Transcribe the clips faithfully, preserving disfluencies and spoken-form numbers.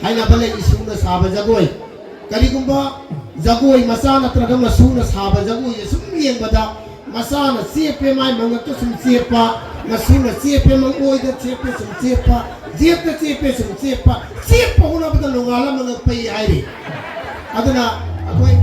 ꯍꯥꯏꯅꯕ ꯂꯩ, ꯏꯁꯨꯅ ꯁꯥꯕ ꯖꯒꯣꯏ꯫ ꯀꯔꯤꯒꯨꯝꯕ ꯖꯒꯣꯏ ꯃꯆꯥ ꯅꯠꯇ꯭ꯔꯒ ꯃꯁꯨꯅ ꯁꯥꯕ ꯖꯒꯣꯏꯁꯦ ꯁꯨꯝ ꯌꯦꯡꯕꯗ, ꯃꯆꯥꯅ ꯆꯦꯞꯄꯦ, ꯃꯥꯏ ꯃꯉꯛꯇ ꯁꯨꯝ ꯆꯦꯞꯄ, ꯃꯁꯨꯅ ꯆꯦꯞꯄꯦ, ꯃꯉꯣꯏꯗ ꯆꯦꯞꯄꯦ, ꯁꯨꯝ ꯆꯦꯞꯄ, ꯆꯦꯞꯇ ꯆꯦꯞꯄꯦ, ꯁꯨꯝ ꯆꯦꯞꯄ, ꯆꯦꯞꯄ ꯍꯣꯠꯅꯕꯗ ꯅꯣꯡꯉꯥꯜꯂ ꯃꯉꯛ ꯄꯩ ꯍꯥꯏꯔꯤ꯫ ꯑꯗꯨꯅ ꯑꯩꯈꯣꯏ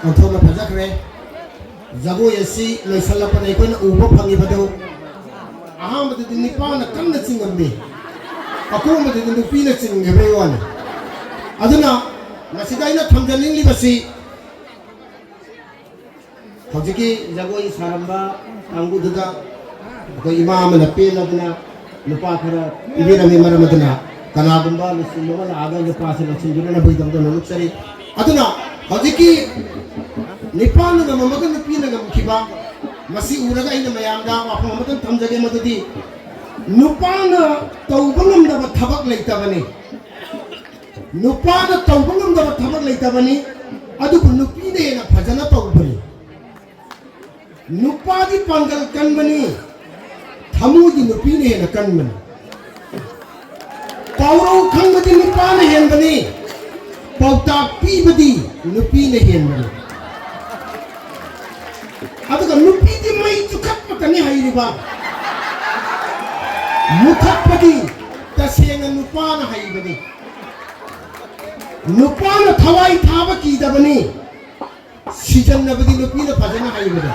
ꯑꯣꯟꯊꯣꯛꯅ ꯐꯖꯈ꯭ꯔꯦ꯫ ꯖꯒꯣꯏ ꯑꯁꯤ ꯂꯣꯏꯁꯤꯜꯂꯛꯄꯗ ꯑꯩꯈꯣꯏꯅ ꯎꯕ ꯐꯪꯉꯤꯕꯗꯨ, ꯑꯍꯥꯟꯕꯗꯗꯤ ꯅꯤꯄꯥꯅ ꯀꯟꯅ ꯆꯤꯡꯉꯝꯃꯤ, ꯑꯀꯣꯟꯕꯗꯗꯤ ꯅꯨꯄꯤꯅ ꯆꯤꯡꯈꯤꯕꯩ ꯋꯥꯅꯤ꯫ ꯑꯗꯨꯅ ꯃꯁꯤꯗ ꯑꯩꯅ ꯊꯝꯖꯅꯤꯡꯂꯤꯕꯁꯤ, ꯍꯧꯖꯤꯛꯀꯤ ꯖꯒꯣꯏ ꯁꯥꯔꯝꯕ ꯀꯥꯡꯕꯨꯗꯨꯗ ꯑꯩꯈꯣꯏ ꯏꯃꯥ ꯑꯃꯅ ꯄꯦꯜꯂꯗꯅ ꯂꯨꯄꯥ ꯈꯔ ꯄꯤꯕꯤꯔꯝꯃꯤ꯫ ꯃꯔꯝ ꯑꯗꯨꯅ ꯀꯅꯥꯒꯨꯝꯕ ꯂꯨꯆꯤꯡꯕ ꯑꯃ ꯂꯥꯛꯑꯒ ꯂꯨꯄꯥꯁꯦ ꯂꯧꯁꯤꯟꯕꯤꯅꯅꯕꯒꯤꯗꯃꯛꯇ ꯅꯣꯂꯨꯛꯆꯔꯤ꯫ ꯑꯗꯨꯅ ꯍꯧꯖꯤꯛꯀꯤ ꯅꯤꯄꯥꯅ ꯉꯝꯃꯝꯃꯒ ꯅꯨꯄꯤꯅ ꯉꯝꯈꯤꯕ, ꯃꯁꯤ ꯎꯔꯒ ꯑꯩꯅ ꯃꯌꯥꯝꯗ ꯋꯥꯐꯝ ꯑꯃꯇꯪ ꯊꯝꯖꯒꯦ, ꯃꯗꯨꯗꯤ ꯅꯨꯄꯥꯅ ꯇꯧꯕ ꯉꯝꯗꯕ ꯊꯕꯛ ꯂꯩꯇꯕꯅꯤ꯫ ꯅꯨꯄꯥꯅ ꯇꯧꯕ ꯉꯝꯗꯕ ꯊꯕꯛ ꯂꯩꯇꯕꯅꯤ, ꯑꯗꯨꯕꯨ ꯅꯨꯄꯤꯅ ꯍꯦꯟꯅ ꯐꯖꯅ ꯇꯧꯕꯅꯤ꯫ ꯅꯨꯄꯥꯗꯤ ꯄꯥꯡꯒꯜ ꯀꯟꯕꯅꯤ, ꯊꯃꯣꯏꯗꯤ ꯅꯨꯄꯤꯅ ꯍꯦꯟꯅ ꯀꯟꯕꯅꯤ꯫ ꯄꯥꯎꯔꯧ ꯈꯪꯕꯗꯤ ꯅꯨꯄꯥꯅ ꯍꯦꯟꯕꯅꯤ, ꯄꯥꯎꯇꯥꯛ ꯄꯤꯕꯗꯤ ꯅꯨꯄꯤꯅ ꯍꯦꯟꯕꯅꯤ꯫ ꯑꯗꯨꯒ ꯅꯨꯄꯤꯗꯤ ꯃꯩ ꯆꯨꯈꯠꯄꯇꯅꯤ ꯍꯩꯔꯤꯕ, ꯃꯨꯊꯠꯄꯗꯤ ꯇꯁꯦꯡꯅ ꯅꯨꯄꯥꯅ ꯍꯩꯕꯅꯤ꯫ ꯅꯨꯄꯥꯅ ꯊꯋꯥꯏ ꯊꯥꯕ ꯀꯤꯗꯕꯅꯤ, ꯁꯤꯖꯟꯅꯕꯗꯤ ꯅꯨꯄꯤꯅ ꯐꯖꯅ ꯍꯩꯕꯅꯤ꯫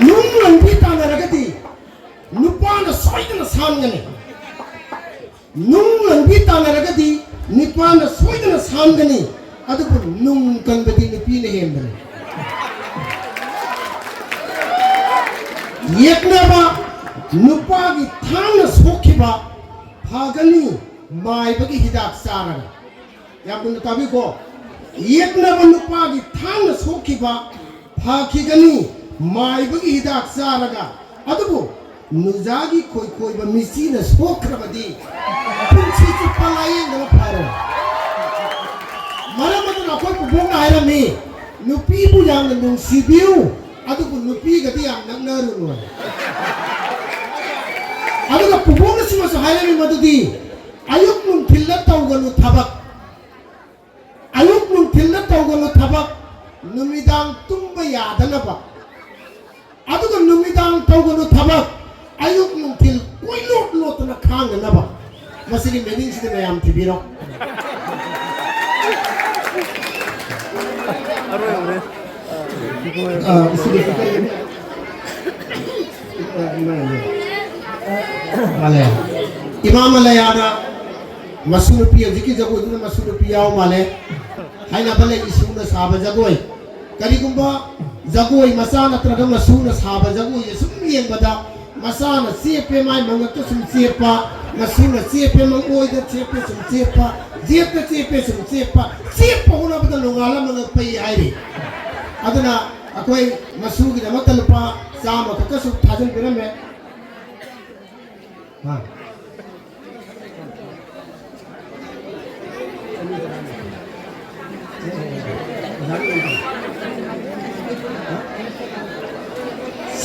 ꯅꯨꯡ ꯂꯪꯕꯤ ꯇꯥꯟꯅꯔꯒꯗꯤ ꯅꯨꯄꯥꯅ ꯁꯣꯏꯗꯅ ꯁꯥꯟꯒꯅꯤ꯫ ꯅꯨꯡ ꯂꯪꯕꯤ ꯇꯥꯟꯅꯔꯒꯗꯤ ꯅꯨꯄꯥꯅ ꯁꯣꯏꯗꯅ ꯁꯥꯟꯒꯅꯤ, ꯑꯗꯨꯕꯨ ꯅꯨꯡ ꯀꯟꯕꯗꯤ ꯅꯨꯄꯤꯅ ꯍꯦꯟꯕꯅꯤ꯫ ꯌꯦꯛꯅꯕ ꯅꯨꯄꯥꯒꯤ ꯊꯥꯡꯅ ꯁꯣꯛꯈꯤꯕ ꯐꯒꯅꯤ ꯃꯥꯏꯕꯒꯤ ꯍꯤꯗꯥꯛ ꯆꯥꯔꯒ꯫ ꯌꯥꯝ ꯃꯨꯟꯅ ꯇꯥꯕꯤꯀꯣ꯫ ꯌꯦꯛꯅꯕ ꯅꯨꯄꯥꯒꯤ ꯊꯥꯡꯅ ꯁꯣꯛꯈꯤꯕ ꯐꯈꯤꯒꯅꯤ ꯃꯥꯏꯕꯒꯤ ꯍꯤꯗꯥꯛ ꯆꯥꯔꯒ, ꯑꯗꯨꯕꯨ ꯅꯨꯖꯥꯒꯤ ꯈꯣꯏꯈꯣꯏꯕ ꯃꯤꯆꯤꯅ ꯁꯣꯛꯈ꯭ꯔꯕꯗꯤ ꯄꯨꯟꯁꯤ ꯆꯨꯞꯄ ꯂꯥꯌꯦꯡꯗꯅ ꯐꯔꯣꯏ꯫ ꯃꯔꯝ ꯑꯗꯨꯅ ꯑꯩꯈꯣꯏ ꯄꯨꯕꯣꯛꯅ ꯍꯥꯏꯔꯝꯃꯤ, "ꯅꯨꯄꯤꯕꯨ ꯌꯥꯝꯅ ꯅꯨꯡꯁꯤꯕꯤꯌꯨ, ꯑꯗꯨꯕꯨ ꯅꯨꯄꯤꯒꯗꯤ ꯌꯥꯝ ꯅꯛꯅꯔꯨꯅꯨ"꯫ ꯑꯗꯨꯒ ꯄꯨꯕꯣꯛꯅ ꯁꯤꯃꯁꯨ ꯍꯥꯏꯔꯝꯃꯤ, ꯃꯗꯨꯗꯤ ꯑꯌꯨꯛ ꯅꯨꯡꯊꯤꯜꯗ ꯇꯧꯒꯅꯨ ꯊꯕꯛ, ꯑꯌꯨꯛ ꯅꯨꯡꯊꯤꯜꯗ ꯇꯧꯒꯅꯨ ꯊꯕꯛ, ꯅꯨꯃꯤꯗꯥꯡ ꯇꯨꯝꯕ ꯌꯥꯗꯅꯕ꯫ ꯑꯗꯨꯒ ꯅꯨꯃꯤꯗꯥꯡ ꯇꯧꯒꯅꯨ ꯊꯕꯛ, ꯑꯌꯨꯛ ꯅꯨꯡꯊꯤꯜ ꯀꯣꯏꯂꯣꯠ ꯂꯣꯠꯇꯅ ꯈꯥꯡꯅꯅꯕ꯫ ꯃꯁꯤꯒꯤ meaningꯁꯤꯗꯤ ꯃꯌꯥꯝ ꯊꯤꯕꯤꯔꯣ꯫ ꯑꯔꯣꯏꯕꯅꯦ꯫ ꯑ, ꯏꯁꯤꯡ ꯈꯤꯇ ꯀꯩꯒꯤꯅꯣ? ꯑ, ꯏꯃꯥ ꯂꯩꯌꯥ꯫ ꯃꯥꯂꯦ꯫ ꯏꯃꯥ ꯃꯂꯌꯥꯅ ꯃꯁꯨ ꯅꯨꯄꯤ, ꯍꯧꯖꯤꯛꯀꯤ ꯖꯒꯣꯏꯗꯨꯅ ꯃꯁꯨ ꯅꯨꯄꯤ ꯌꯥꯎ ꯃꯥꯜꯂꯦ꯫ ꯍꯥꯏꯅꯕ ꯂꯩ, ꯏꯁꯨꯅ ꯁꯥꯕ ꯖꯒꯣꯏ꯫ ꯀꯔꯤꯒꯨꯝꯕ ꯖꯒꯣꯏ ꯃꯆꯥ ꯅꯠꯇ꯭ꯔꯒ ꯃꯁꯨꯅ ꯁꯥꯕ ꯖꯒꯣꯏꯁꯦ ꯁꯨꯝ ꯌꯦꯡꯕꯗ, ꯃꯆꯥꯅ ꯆꯦꯞꯄꯦ, ꯃꯥꯏ ꯃꯉꯛꯇ ꯁꯨꯝ ꯆꯦꯞꯄ, ꯃꯁꯨꯅ ꯆꯦꯞꯄꯦ, ꯃꯉꯣꯏꯗ ꯆꯦꯞꯄꯦ, ꯁꯨꯝ ꯆꯦꯞꯄ, ꯆꯦꯞꯇ ꯆꯦꯞꯄꯦ, ꯁꯨꯝ ꯆꯦꯞꯄ, ꯆꯦꯞꯄ ꯍꯣꯠꯅꯕꯗ ꯅꯣꯡꯉꯥꯜꯂ ꯃꯉꯛ ꯄꯩ ꯍꯥꯏꯔꯤ꯫ ꯑꯗꯨꯅ ꯑꯩꯈꯣꯏ ꯃꯁꯨꯒꯤꯗꯃꯛꯇ ꯂꯨꯄꯥ ꯆꯥꯝꯃ ꯈꯛꯇꯁꯨ ꯊꯥꯖꯤꯟꯕꯤꯔꯝꯃꯦ꯫ ꯑ꯫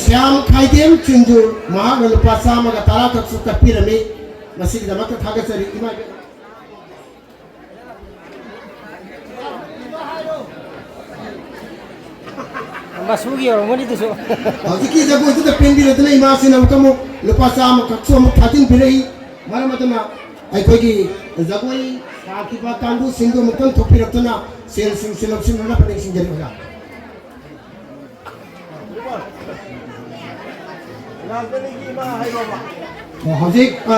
ꯁ꯭ꯌꯥꯝ ꯈꯥꯏꯗꯦꯝ ꯆꯤꯟꯖꯨ, ꯃꯍꯥꯛꯅ ꯂꯨꯄꯥ ꯆꯥꯝꯃꯒ ꯇꯔꯥ ꯈꯛꯁꯨ ꯀꯠꯄꯤꯔꯝꯃꯤ꯫ ꯃꯁꯤꯒꯤꯗꯃꯛꯇ ꯊꯥꯒꯠꯆꯔꯤ, ꯏꯃꯥ ꯏꯕꯦꯟ꯫ ꯃꯁꯨꯒꯤ ꯑꯣꯏꯔꯝꯒꯅꯤ ꯑꯗꯨꯁꯨ꯫ ꯍꯧꯖꯤꯛꯀꯤ ꯖꯒꯣꯏꯗꯨꯗ ꯄꯦꯟꯕꯤꯔꯗꯨꯅ ꯏꯃꯥꯁꯤꯅ ꯑꯃꯨꯛꯀ ꯑꯃꯨꯛ ꯂꯨꯄꯥ ꯆꯥꯝꯃ ꯈꯛꯁꯨ ꯑꯃꯨꯛ ꯊꯥꯖꯤꯟꯕꯤꯔꯛꯏ꯫ ꯃꯔꯝ ꯑꯗꯨꯅ ꯑꯩꯈꯣꯏꯒꯤ ꯖꯒꯣꯏ ꯁꯥꯈꯤꯕ ꯀꯥꯡꯕꯨꯁꯤꯡꯗꯨ ꯑꯃꯨꯛꯇꯪ ꯊꯣꯛꯄꯤꯔꯛꯇꯨꯅ ꯁꯦꯜꯁꯤꯡꯁꯤ ꯂꯧꯁꯤꯟꯅꯅꯕ ꯅꯤꯡꯁꯤꯡꯖꯔꯤ ꯑꯣꯖꯥ꯫ ꯑꯣ, ꯍꯧꯖꯤꯛ, ꯑ,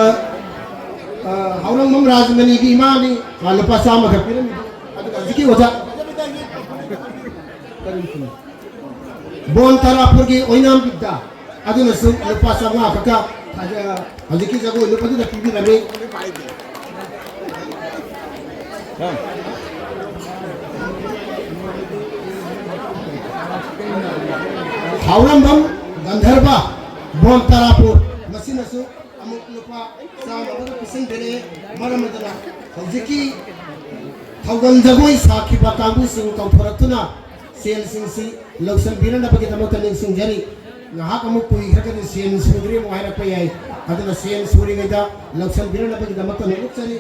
ꯑ, ꯍꯧꯔꯝꯕꯝ ꯔꯥꯖꯃꯅꯤꯒꯤ ꯏꯃꯥꯅꯤ, ꯑ, ꯂꯨꯄꯥ ꯆꯥꯝꯃ ꯈꯛ ꯄꯤꯔꯝꯃꯤ꯫ ꯑꯗꯨꯒ ꯍꯧꯖꯤꯛꯀꯤ ꯑꯣꯖꯥ ꯕꯣꯟ ꯇꯔꯥꯄꯨꯔꯒꯤ ꯑꯣꯏꯅꯥꯝ ꯕꯤꯗ꯭ꯌꯥ, ꯑꯗꯨꯅꯁꯨ ꯂꯨꯄꯥ ꯆꯥꯝꯃꯉꯥ ꯈꯛꯀ ꯊꯥꯖ-, ꯍꯧꯖꯤꯛꯀꯤ ꯖꯒꯣꯏ ꯂꯨꯞ ꯑꯗꯨꯗ ꯄꯤꯕꯤꯔꯝꯃꯤ꯫ ꯍꯥꯎꯔꯝꯕꯝ ꯒꯟꯙꯔꯕ ꯕꯣꯟ ꯇꯔꯥꯄꯨꯔ, ꯃꯁꯤꯅꯁꯨ ꯑꯃꯨꯛ ꯂꯨꯄꯥ ꯆꯥꯝꯃ ꯑꯃꯒ ꯄꯤꯁꯤꯟꯕꯤꯔꯛꯑꯦ꯫ ꯃꯔꯝ ꯑꯗꯨꯅ ꯍꯧꯖꯤꯛꯀꯤ ꯊꯧꯒꯜ ꯖꯒꯣꯏ ꯁꯥꯈꯤꯕ ꯀꯥꯡꯕꯨꯁꯤꯡ ꯀꯧꯊꯣꯔꯛꯇꯨꯅ ꯁꯦꯜꯁꯤꯡꯁꯤ ꯂꯧꯁꯤꯟꯕꯤꯅꯅꯕꯒꯤꯗꯃꯛꯇ ꯅꯤꯡꯁꯤꯡꯖꯔꯤ꯫ ꯉꯥꯏꯍꯥꯛ ꯑꯃꯨꯛ ꯀꯨꯏꯈ꯭ꯔꯒꯗꯤ ꯁꯦꯜ ꯁꯨꯗ꯭ꯔꯤ ꯑꯃꯨꯛ ꯍꯥꯏꯔꯛꯄ ꯌꯥꯏ꯫ ꯑꯗꯨꯅ ꯁꯦꯜ ꯁꯨꯔꯤꯉꯩꯗ ꯂꯧꯁꯤꯟꯕꯤꯅꯅꯕꯒꯤꯗꯃꯛꯇ ꯅꯣꯡꯂꯨꯛꯆꯔꯤ꯫